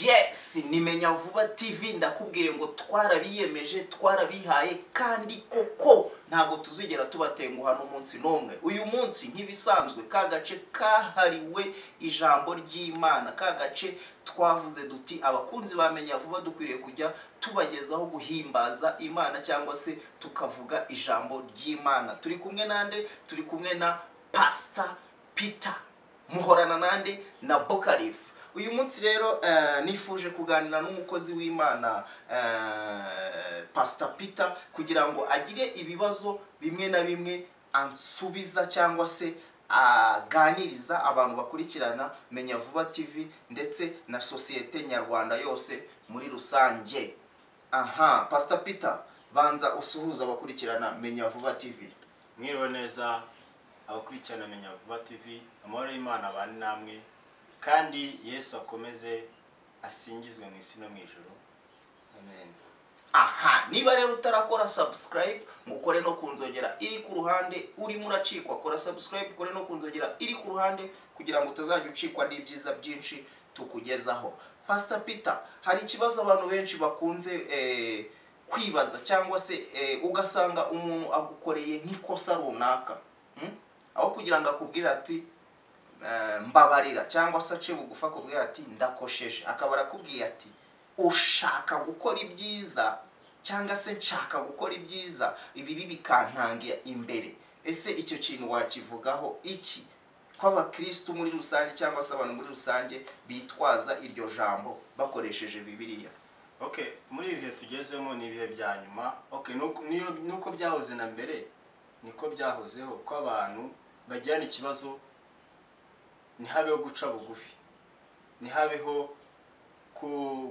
Yes, ni Menya Vuba TV. Ndakubwiye ngo twarabiyemeje, twarabihaye, kandi koko ntabwo tuzigera tubatenguha n'umunsi n'umwe. Uyu munsi nk'ibisanzwe, ka gace kahariwe ijambo ry'Imana, ka gace twavuze duti abakunzi ba Menya Vuba dukwiriye kujya tubagezaho guhimbaza Imana cyangwa se tukavuga ijambo ry'Imana. Turi kumwe nande? Turi kumwe na Pastor Peter. Muhorana nande? Na Bokarif. Uyu munsi rero nifuje kuganira n'umukozi w'Imana Pastor Peter kugira ngo agire ibibazo bimwe na bimwe ansubiza cyangwa se aganiriza abantu bakurikirana Menya Vuba TV ndetse na sosiyete nyarwanda yose muri rusange. Aha, Pastor Peter, banza usuhuza abakurikirana Menya Vuba TV. Mwiriwe neza abakurikirana Menya Vuba TV, amahoro y'Imana abane namwe, kandi Yesu akomeze asingizwe mu isi no mu ijuru. Amen. Aha, niba rero utarakora subscribe ngo ukore no kunzogera iri ku ruhande, urimo uracikwa. Kora subscribe, ukore no kunzogera iri ku ruhande kugira ngo utazajya ucikwa n'ibyiza byinshi tukugezaho. Pastor Peter, hari ikibazo abantu benshi bakunze kwibaza cyangwa se ugasanga umuntu agukoreye nk'ikosa runaka, aho kugira ngo akubwire ati mbabarira cyangwa se ace bugufi akubwira ati ndakosheje, akaba arakubwiye ati ushaka gukora ibyiza cyangwa se nshaka gukora ibyiza, ibibi bikantangira imbere. Ese icyo kintu wakivugaho iki? Ko abakristo muri rusange cyangwa se abantu muri rusange bitwaza iryo jambo bakoresheje Bibiliya. Okay, muri ibi bihe tugezemo ni ibihe bya nyuma. Okay, nuko byahoze na mbere niko byahozeho, ko abantu bagirana ikibazo ntihabeho guca bugufi, ntihabeho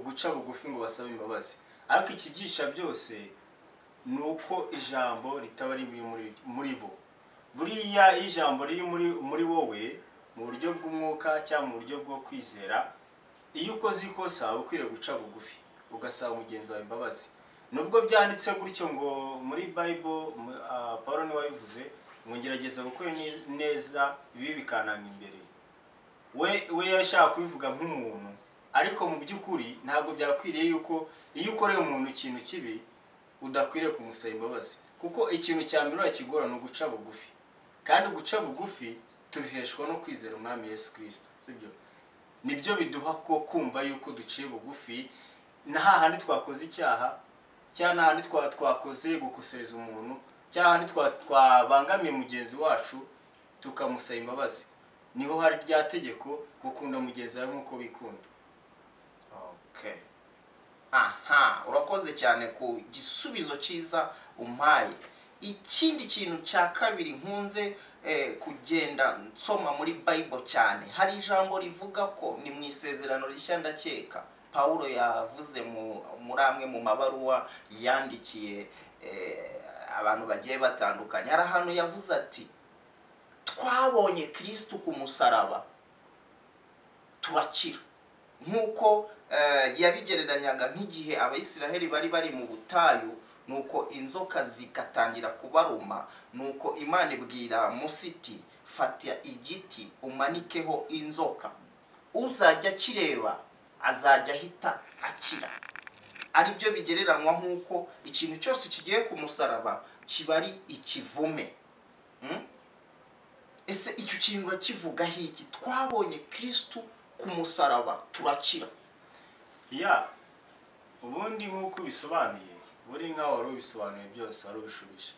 guca bugufi ngo basabe imbabazi. Ariko ikibyica byose ni uko ijambo ritaba riri muri bo. Buriya ijambo riri muri wowe mu buryo bw'umwuka cyangwa mu buryo bwo kwizera, iyo ukoze ikosa uba ukwiriye guca bugufi ugasaba mugenzi wawe imbabazi. Nubwo byanditse gutyo ngo muri Bible, Paul niwe wabivuze ngo ngerageza gukora neza ibibi bikananga imbere. We yashaka kubivuga nk'umuntu, ariko mu by'ukuri ntabwo byakwiriye yuko iyo ukoreye umuntu ikintu kibi udakwiriye kumusaba imbabazi, kuko ikintu cya mbere urakigora ni uguca bugufi, kandi guca bugufi tubiheshwa no kwizera Umwami Yesu Kristo, sibyo? Nibyo biduha ko kumva yuko duciye bugufi, na hahandi twakoze icyaha cyangwa n'ahandi twakoze gukosereza umuntu cyangwa ahandi twabangamiye mugenzi wacu tukamusaba imbabazi. Niho hari rya tegeko gukunda mugenzi wawe nk'uko wikunda. Okay. Aha, urakoze cyane ku gisubizo cyiza umpaye. Ikindi kintu cya kabiri nkunze kugenda nsoma muri Bible cyane, hari ijambo rivuga ko ni mu isezerano rishya, ndakeka Paulo yavuze muri amwe mu mabaruwa yandikiye abantu bagiye batandukanye, hari ahantu yavuze ati twabonye Kristo ku musaraba turakira. Nkuko yabigereranyaga nk'igihe Abayisiraheli bari mu butayu, nuko inzoka zikatangira kubaruma, nuko Imana ibwira Musa iti fata igiti umanikeho inzoka, uzajya akireba azajya ahita akira. Aribyo bigereranywa nk'uko ikintu cyose kigiye ku musaraba kiba ari ikivume. Ese icyo kintu urakivugaho iki? Twabonye Kristo ku musaraba turakira. Ya, ubundi nk'uko bisobanuye, buri nkaho wari ubisobanuye byose, wari ubishubije.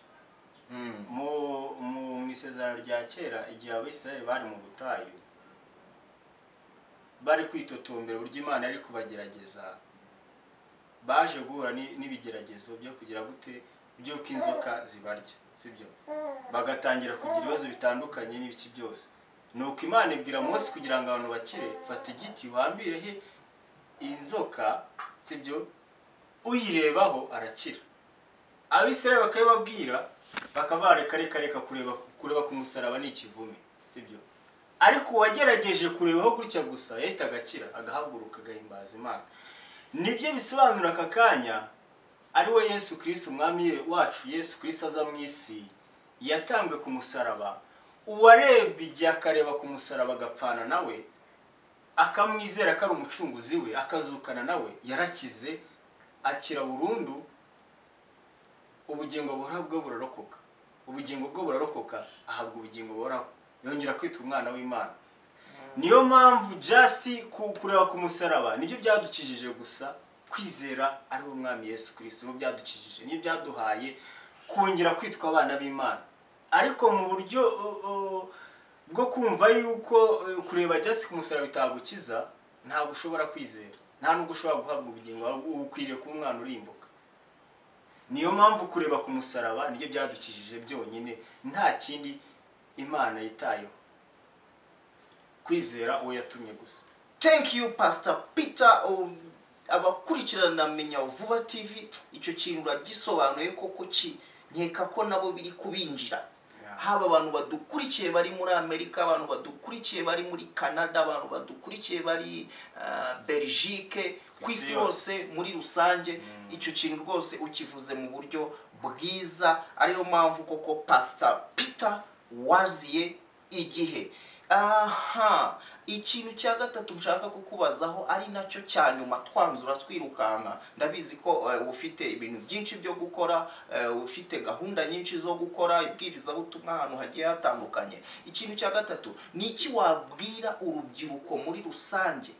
Mu isezerano rya kera, igihe Abayisiraheli bari mu butayu bari kwitotombera uburyo Imana yari kubagerageza, baje guhura n'ibigeragezo byo kugira gute, by'uko inzoka zibarya, sibyo? Bagatangira kugira ibibazo bitandukanye n'ibiki byose. Nuko Imana ibwira Mose kugira ngo abantu bakire, fata igiti uhambire inzoka, sibyo? Uyirebaho arakira. Abisirayeli bakabibabwira, bakabareka reka kureba ku musaraba ni ikivume, sibyo? Ariko uwagerageje kurebaho gutya gusa yahitaga akira, agahaguruka agahimbaza Imana. Nibyo bisobanura aka kanya ari we Yesu Kristo Umwami wacu Yesu Kristo aza mu isi, yatambwe ku musaraba. Uwarebye akareba ku musaraba agapfana nawe, akamwizera ko ari umucunguzi we, akazukana nawe, yarakize akira burundu, ubugingo buhoraho bwe burarokoka, ubugingo bwe burarokoka, ahabwa ubugingo buhoraho, yongera kwitwa umwana w'Imana. Niyo mpamvu just kureba ku musaraba nibyo byadukijije gusa, kwizera ari wo Mwami Yesu Kristo nibyo byadukijije, nibyo byaduhaye kongera kwitwa abana b'Imana. Ariko mu buryo bwo kumva yuko kureba just ku musaraba bitagukiza, ntabwo ushobora kwizera, nta nubwo ushobora guhabwa ubugingo, ukwiriye kuba umwana urimbuka. Niyo mpamvu kureba ku musaraba nibyo byadukijije byonyine, nta kindi Imana yitayeho, kwizera uwo yatumye gusa. Thank you Pastor Peter. Abakurikirana Menya Vuba TV, icyo kintu uragisobanuye koko ki nkeka ko nabo biri kubinjira. Haba abantu badukurikiye bari muri Amerika, abantu badukurikiye bari muri Canada, abantu badukurikiye bari Belgique, ku isi hose muri rusange, icyo kintu rwose ukivuze mu buryo bwiza. Ariyo mpamvu koko Pastor Peter waziye igihe. Aha, ikintu cya gatatu nshaka kukubazaho ari nacyo cya nyuma twanzura twirukanka, ndabizi ko ufite ibintu byinshi byo gukora, ufite gahunda nyinshi zo gukora ibwirizabutumwa ahantu hagiye hatandukanye. Ikintu cya gatatu ni iki wabwira urubyiruko muri rusange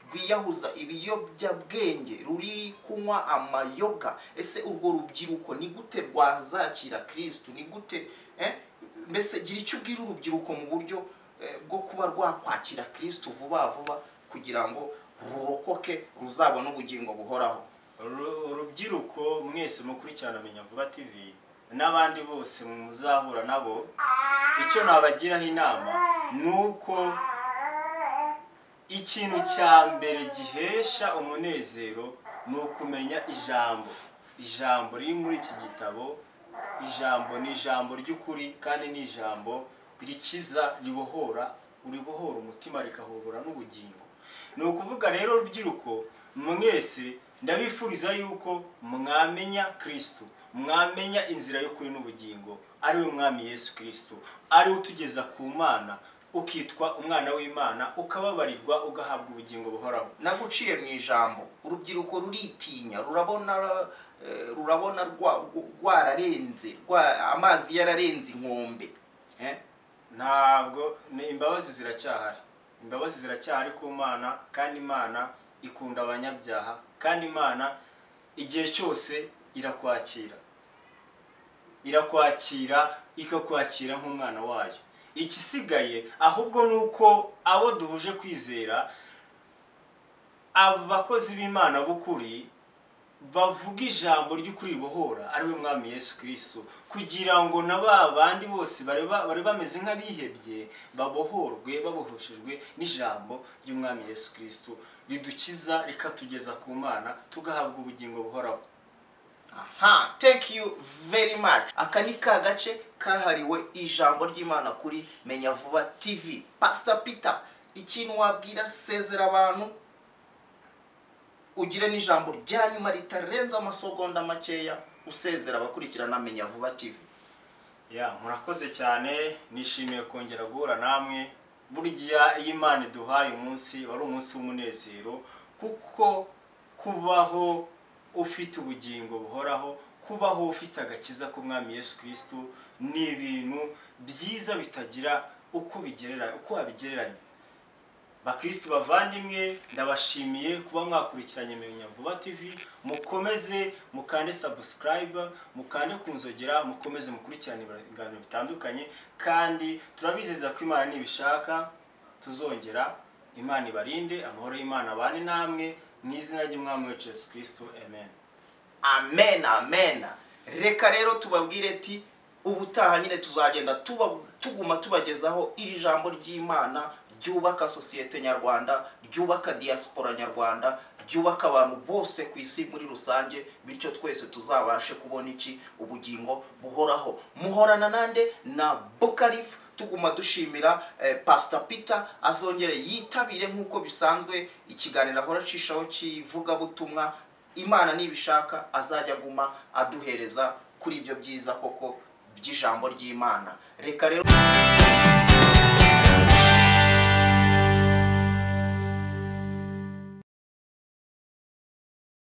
rwiyahuza ibiyobyabwenge, ruri kunywa amayoga? Ese urwo rubyiruko ni gute rwazakira Kristo? Ni gute mbese gira icyo ubwira urubyiruko mu buryo bwo kuba rwakwakira Kristo vuba vuba kugira ngo rurokoke ruzabone ubugingo buhoraho? Urubyiruko mwese mukurikirana Menya Vuba TV n'abandi bose muzahura nabo, icyo nabagiraho inama nuko ikintu cya mbere gihesha umunezero ni ukumenya ijambo. Ijambo riri muri iki gitabo, ijambo ni ijambo ry'ukuri kandi ni ijambo rikiza, ribohora, uribohora umutima rikahobora n'ubugingo. Ni ukuvuga rero rubyiruko mwese ndabifuriza yuko mwamenya Kristo, mwamenya inzira y'ukuri n'ubugingo, ari we Mwami Yesu Kristo, ari utugeza ku Mana, ukitwa umwana w'Imana, ukababarirwa, ugahabwa ubugingo buhoraho. Naguciye mu ijambo, urubyiruko ruritinya, rurabona rwararenze, amazi yararenze inkombe. Ntabwo imbabazi ziracyahari, imbabazi ziracyahari ku Mana, kandi Imana ikunda abanyabyaha, kandi Imana igihe cyose irakwakira, irakwakira, ikakwakira nk'umwana wayo. Ikisigaye ahubwo nuko abo duhuje kwizera, abakozi b'Imana b'ukuri bavuga ijambo ry'ukuri ribohora, ari we Mwami Yesu Kristo, kugira ngo na ba bandi bose bari bameze nk'abihebye babohorwe, babohoshejwe n'ijambo ry'Umwami Yesu Kristo ridukiza rikatugeza ku Mana, tugahabwa ubugingo buhoraho. Aha, thank you very much. Aka ni ka gace kahariwe ijambo ry'Imana kuri Menya Vuba TV. Pastor Peter, ikintu wabwira sezera abantu, ugire n'ijambo rya nyuma ritarenze amasegonda makeya, usezera abakurikirana Menya Vuba TV. Ya, murakoze cyane, nishimiye kongera guhura namwe. Burya iyo Imana iduhaye umunsi wari umunsi w'umunezero, kuko kubaho ufite ubugingo buhoraho, kubaho ufite agakiza k'Umwami Yesu Kristo ni ibintu byiza bitagira uko bigerera, uko wabigereranya. Bakristo bavandimwe, ndabashimiye kuba mwakurikiranye Menya Vuba TV. Mukomeze mukande subscribe, mukande kunzogera, mukomeze mukurikirane ibiganiro bitandukanye, kandi turabizeza ko Imana nibishaka tuzongera. Imana ibarinde, amahoro y'Imana abane namwe, mu izina ry'Umwami wacu Yesu Kristo, amen. Amen, amen. Reka rero tubabwire ati ubutaha nyine tuzagenda tuguma tubagezaho iri jambo ry'Imana ryubaka sosiyete nyarwanda, ryubaka diaspora nyarwanda, ryubaka abantu bose ku isi muri rusange, bityo twese tuzabashe kubona iki ubugingo buhoraho. Muhorana nande na Bukarif. Tuguma dushimira Pastor Peter azongere yitabire nk'uko bisanzwe ikiganiro ahora acishaho kivuga butumwa. Imana nibishaka azajya guma aduhereza kuri ibyo byiza koko by'ijambo ry'Imana. Reka rero